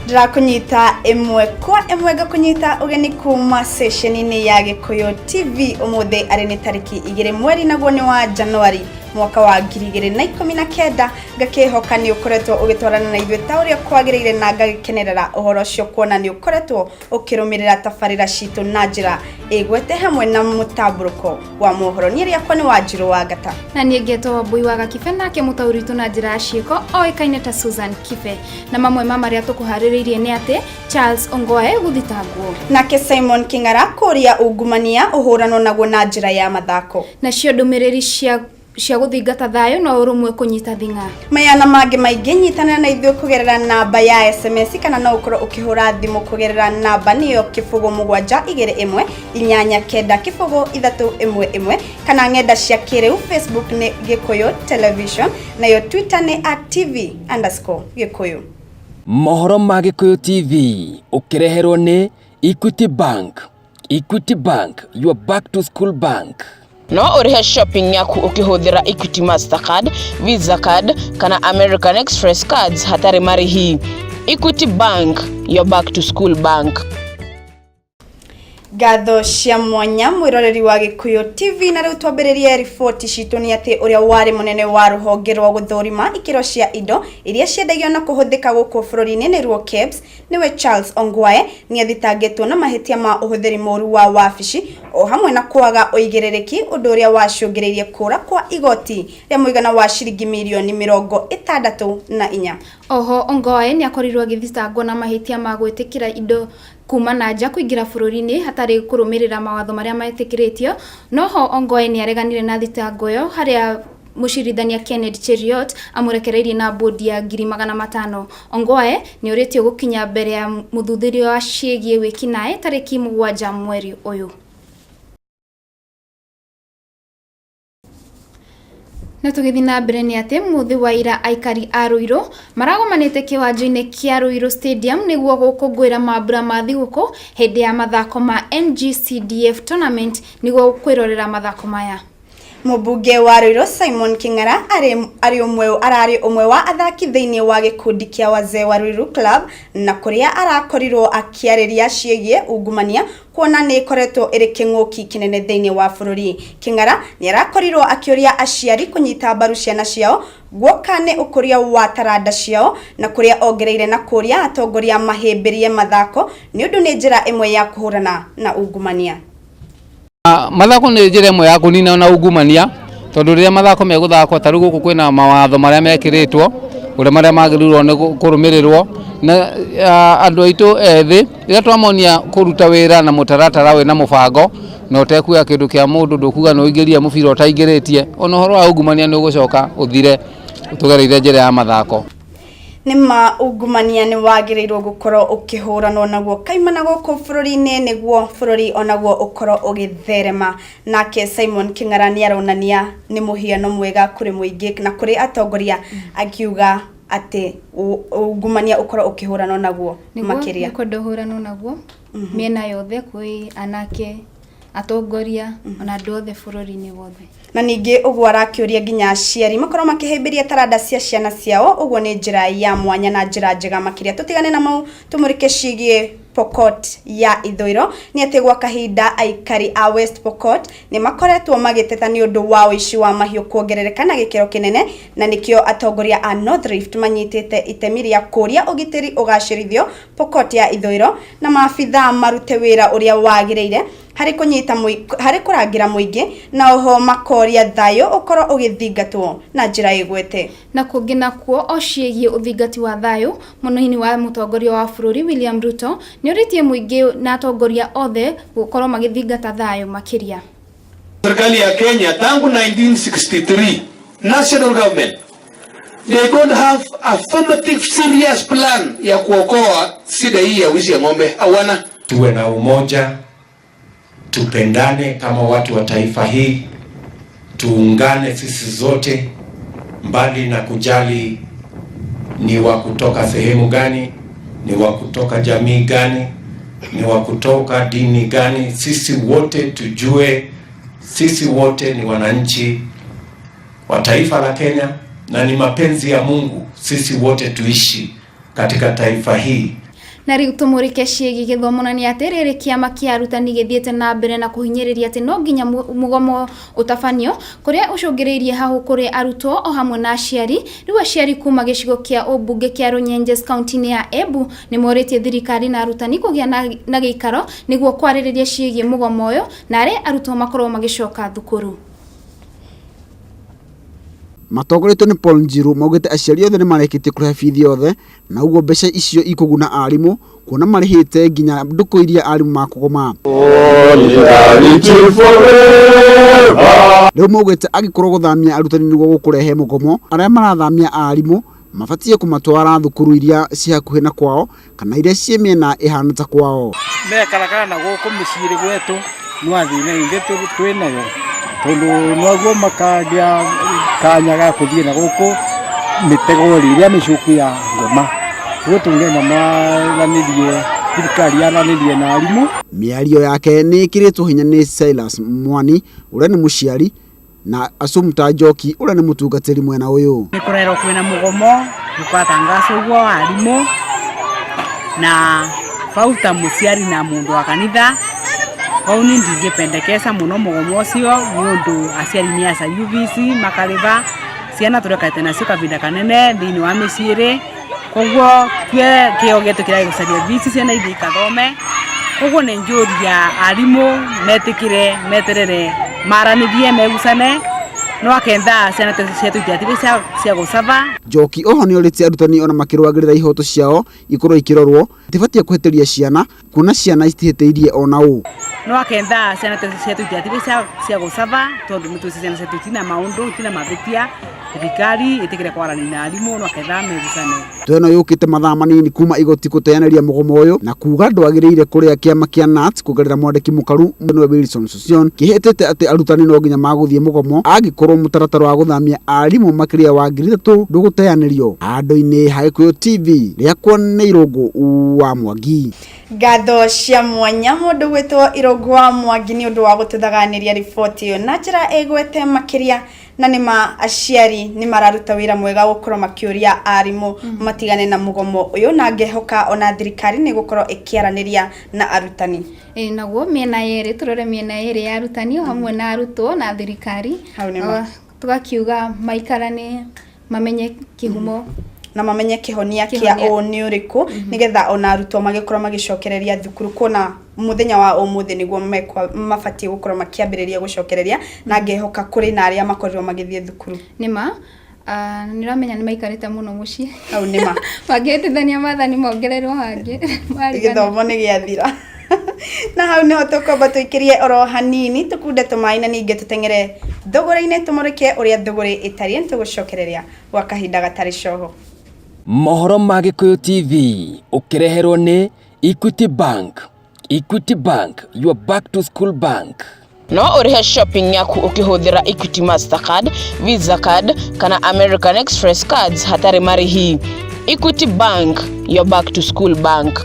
Ndĩrakũnyita ĩmwe kwa ĩmwe, ngakũnyita ũgeni kuma ceceni-inĩ ya Gĩkũyũ TV. Ũmũthĩ arĩ nĩ tarĩki 2 mweri naguo nĩ wa Januari mwaka wa 2019. Ngakĩhoka nĩ ũkoretwo ũgĩtwarana na ithuĩ ta ũrĩa kwagĩrĩire, na ngagĩkenerera ũhoro ũcio kuona nĩ ũkoretwo ũkĩrũmĩrĩra tabarĩra citũ na njĩra ĩgwete hamwe na mũtambũrũko wa mohoro. Niĩ rĩakwa nĩ Wanjirũ wa Ngata. Na niĩ ngetwo Wambui wa Gakibe, nake mũtaũri witũ na njĩra ya ciĩko oĩkaine ta Susan Kibe. Na mamwe ma marĩa tũkũharĩrĩirie nĩ atĩ Charles Ongoe gũthitangwo, nake Simon King'ara kũria ungumania ũhũranwo naguo na njĩra ya mathako, nacio ndũmĩrĩri cia gũthingata thayũ na ũrũmwe kũnyita thing'a. Maya na mangĩ maingĩ, nyitanĩra na ithuĩ kũgerera namba ya SMS, kana no ũkorwo ũkĩhũra thimũ kũgerera namba nĩyo 0721890311, kana ng'enda cia kĩrĩu, Facebook nĩ Gĩkũyũ Television, nayo Twitter nĩ @TV_Gĩkũyũ. Mohoro ma Gĩkũyũ TV ũkĩreherwo nĩ Equity Bank. Equity Bank, your back to school bank. No ũrĩhe shopping yaku ũkĩhũthĩra Equity Mastercard, Visa card kana American Express cards hatarĩ marĩhi. Equity Bank, your back to school bank. Ngatho cia mwanya mwĩroreri wa Gĩkũyũ TV. Na rĩu twambĩrĩrie riboti citũ nĩ atĩ ũrĩa warĩ mũnene wa rũhonge rwa gũthũrima ikĩro cia indo iria ciendagio na kũhũthĩka gũkũ bũrũri-inĩ, nĩruo KEBS, nĩwe Charles Ongwae, nĩ athitangĩtwo na mahĩtia ma ũhũthĩri mũru wa wabici o hamwe na kwaga ũigĩrĩrĩki, ũndũ ũrĩa wacũngĩrĩirie kũra kwa igoti rĩa mũigana wa ciringi mirioni 64. Oho Ongoe nĩ akorirwo agĩthitangwo na mahĩtia ma gwĩtĩkĩra indo kuma na nja kũingĩra bũrũri-inĩ hatarĩ kũrũmĩrĩra mawatho marĩa metĩkĩrĩtio. Noho Ongoe nĩ areganire na thitango ĩyo, harĩa mũcirithania Kenneth Cheruiyot amũrekereirie na bũndi ya 500,000. Ongoe nĩ ũrĩtio gũkinya mbere ya mũthuthuria wa ciĩgiĩ wĩkinaĩ tarĩki 7 mweri ũyũ. Na tũgĩthiĩ na mbere nĩ atĩ mũthĩ wa ira aikari a Ruiru maragomanĩte kĩwanja-inĩ kĩa Ruiru Stadium nĩguo gũkũngũĩra mambura ma thigũkũ hĩndĩ ya mathako ma NGCDF tournament, nĩguo kwĩrorera mathako maya. Mũmbunge wa Ruiru Simon King'ara arĩ ũmwe ararĩ ũmwe wa athaki thĩinĩ wa gĩkundi kĩa Wazee wa Ruiru Club, na kũrĩa arakorirwo akĩarĩria ciĩgiĩ ungumania kuona nĩ ĩkoretwo ĩrĩ kĩng'ũki kĩnene thĩinĩ wa bũrũri. King'ara nĩ arakorirwo akĩũria aciari kũnyita mbaru ciana ciao guoka nĩ ũkũria wa taranda ciao, na kũrĩa ongereire na kũria atongoria mahĩmbĩrie mathako nĩ ũndũ nĩ njĩra ĩmwe ya kũhũrana na ungumania. Mathako nĩ njĩra ĩmwe ya kũnina na ungumania, tondũ rĩrĩa mathako megũthakwo, ta rĩu gũkũ kwĩna mawatho marĩa mekĩrĩtwo ũrĩa marĩa magĩrĩirwo nĩ kũrũmĩrĩrwo na andũ aitũ ethĩ, rĩrĩa twamonia kũruta wĩra na mũtaratara wĩna mũbango na ũtekuoya kĩndũ kĩa mũndũ, ndũkuga nĩ ũingĩria mũbira ũtaingĩrĩtie, ona ũhoro wa ungumania nĩ ũgũcoka ũthire tũgereire njĩra ya mathako. Nĩ ma ungumania nĩ wagĩrĩirwo gũkorwo ũkĩhũranwo naguo kaimana gũkũ bũrũri-inĩ, nĩguo bũrũri onaguo ũkorwo ũgĩtherema. Nake Simon King'ara nĩ aronania nĩ mũhiano mwega kũrĩ mũingĩ na kũrĩ atongoria, akiuga atĩ ungumania ũkorwo ũkĩhũranwo naguo makĩria. Nĩ kwenda ũhũranwo naguo mĩena yothe, kwĩ anake, atongoria, ona andũ othe bũrũri-inĩ wothe. Na ningĩ ũguo arakĩũria nginya aciari makorwo makĩhĩmbĩria taranda cia ciana ciao, ũguo nĩ njĩra ya mwanya na njĩra njega makĩria. Tũtigane na mau, tũmũrĩke ciĩgiĩ Pokot ya Ithũĩro. Nĩ atĩ gwa kahinda aikari a West Pokot nĩ makoretwo magĩteta nĩ ũndũ wa ũici wa mahiũ kuongerereka na gĩkĩro kĩnene, na nĩkĩo atongoria a North Rift manyitĩte itemi rĩa kũria ũgitĩri ũgacĩrithio Pokot ya Ithũĩro na maabithaa marute wĩra ũrĩa wagĩrĩire harĩ kũnyita harĩ kũrangĩra mũingĩ, na oho makoria thayũ ũkorwo ũgĩthingatwo na njĩra ĩgwete. Na kũngĩ nakuo o ciĩgiĩ ũthingati wa thayũ, mũnini wa mũtongoria wa bũrũri William Ruto nĩ ũrĩtie mũingĩ na atongoria othe gũkorwo magĩthingata thayũ makĩria. Serikali ya Kenya tangu 1963, national government, they don't have affirmative serious plan ya kuokoa shida hii ya wizi ya ng'ombe, hawana. Tuwe na umoja, tupendane kama watu wa taifa hii, tuungane sisi zote, mbali na kujali ni wa kutoka sehemu gani, ni wa kutoka jamii gani, ni wa kutoka dini gani. Sisi wote tujue, sisi wote ni wananchi wa taifa la Kenya, na ni mapenzi ya Mungu sisi wote tuishi katika taifa hii. Na rĩu tũmũrĩke ciĩgiĩ gĩthomo, na nĩ atĩ rĩrĩ kĩama kĩa arutani gĩthiĩte na mbere na kũhinyĩrĩria atĩ no nginya mũgomo ũtabanio, kũrĩa ũcũngĩrĩirie hahũ kũrĩ arutwo o hamwe na aciari. Rĩu aciari kuma gĩcigo kĩa ũmbunge kĩa Runyenjes kaunti-inĩ ya Embu nĩ morĩtie thirikari na arutani kũgĩa na gĩikaro nĩguo kwarĩrĩria ciĩgiĩ mũgomo ũyũ na arĩa arutwo makorwo magĩcoka thukuru. Matongoretio nĩ Paul Njiru maugĩte aciari othe nĩmarĩkĩtie kũrĩha bithi yothe na ũguo mbeca icio ikũguna arimũ kuona marĩhĩte nginya ndukũ iria arimũ makũgoma. Rĩu maugĩte angĩkorwo gũthamia arutani nĩguo gũkũrehe mũgomo, arĩa marathamia arimũ mabatiĩ kũmatwara thukuru iria ciĩ hakuhĩ na kwao kana iria ciĩ mĩena ĩhana ta kwao. Mekarakara na gũkũ mĩciĩ gwetũ no athĩna ĩngĩ twĩ nayo tondũ noguo makagĩa kanya ga kũthiĩ na gũkũ mĩtego ĩrĩa mĩcuku ya ngoma. Ũguo tũngĩenda maranĩrie, thirikari yaranĩrie na arimũ. Mĩario yake nĩ ĩkĩrĩtwo hinya nĩ Silas Mwani ũrĩa nĩ mũciari na Assumpta Njoki ũrĩa nĩ mũtungatĩri mwena ũyũ. Nĩ kũrerwo kwĩna mũgomo gũkatangaca ũguo wa arimũ na bau ta mũciari na mũndũ wa kanitha bau ni ndingĩpendekeza mũno mũgomo ũcio nĩ ũndũ aciari nĩ acayu bici makarĩba ciana tũrekete nacio kahinda kanene thĩinĩ wa mĩciĩ ĩrĩ, koguo tue kĩo gĩetũ kĩrarĩ gũcaria bici ciana ithiĩ ikathome. Koguo nĩ njũria arimũ metĩkĩre meterere maranĩrie megucane no akentha ciana cietũ itigatige cia gũcaba. Njoki oho nĩ orĩtie arutani ona makĩrũagĩrĩra ihoto ciao ikorwo ikĩrorwo itibatiĩ kũhĩtĩria ciana kuona ciana itihĩtĩirie ona ũ. No akentha ciana cietũ itigatige cia gũcaba tondũ nĩ tũĩ ciana cietũ itina maũndũ itina mavĩtia, thirikari ĩtĩkĩre kwaranĩria na arimũ no akentha megucane. Ndeto ĩno yũkĩte mathaa manini kuma igoti gũteanĩria mũgomo ũyũ na kuga ndwagĩrĩire kũrĩa kĩama kĩa KNUT kũgerera mwandĩki mũkaru nĩwe Wilson Sossion kĩhĩtĩte atĩ arutani no nginya magũthiĩ mũgomo angĩkorwo mũtaratara wa gũthamia arimũ makĩria wa 3,000 ndũgũteanĩrio. Handũ-inĩ ha Gĩkũyũ TV rĩakwa nĩ Irũngũ wa Mwangi. Ngatho cia mwanya mũndũ gwĩtwo Irũngũ wa Mwangi nĩ ũndũ wa gũtũthaganĩria riboti ĩyo na njĩra ĩgwete makĩria, na nĩ ma aciari nĩ mararuta wĩra mwega gũkorwo makĩũria arimũ matigane na mũgomo ũyũ, na ngehoka ona thirikari nĩ gũkorwo ĩkĩaranĩria na arutani. Ĩ naguo mĩena yerĩ, tũrore mĩena yerĩ ya arutani o hamwe na arutwo na thirikari. Hau nĩ ma. Tũgakiuga maikarane mamenye kĩhumo na mamenye kĩhonia kĩa ũũ nĩ ũrĩkũ, nĩgetha ona arutwo magĩkorwo magĩcokereria thukuru kuona mũthenya wa ũmũthĩ nĩguo mabatiĩ gũkorwo makĩambĩrĩria gũcokereria, na ngehoka kũrĩ na arĩa makorirwo magĩthiĩ thukuru. Nĩma nĩũramenya nĩ maikarĩte mũno mũciĩ. Hau nĩma. Mangĩhĩtithania mathani mongererwo hangĩ. Gĩthomo nĩ gĩathira. Na hau nĩho tũkwamba tũikĩrie oro hanini tũkunde tũmaĩ na ningĩ tũteng'ere thũgũrĩ-inĩ tũmũrĩke ũrĩa thũgũrĩ ĩtariĩ, nĩtũgũcokereria gwa kahinda gatarĩ coho. Mohoro ma Gĩkũyũ TV ũkĩreherwo nĩ Equity Bank. Equity Bank, your back to school bank. No ũrĩhe shopping yaku ũkĩhũthĩra Equity Mastercard, Visa card kana American Express cards hatarĩ marĩhi. Equity Bank, your back to school bank.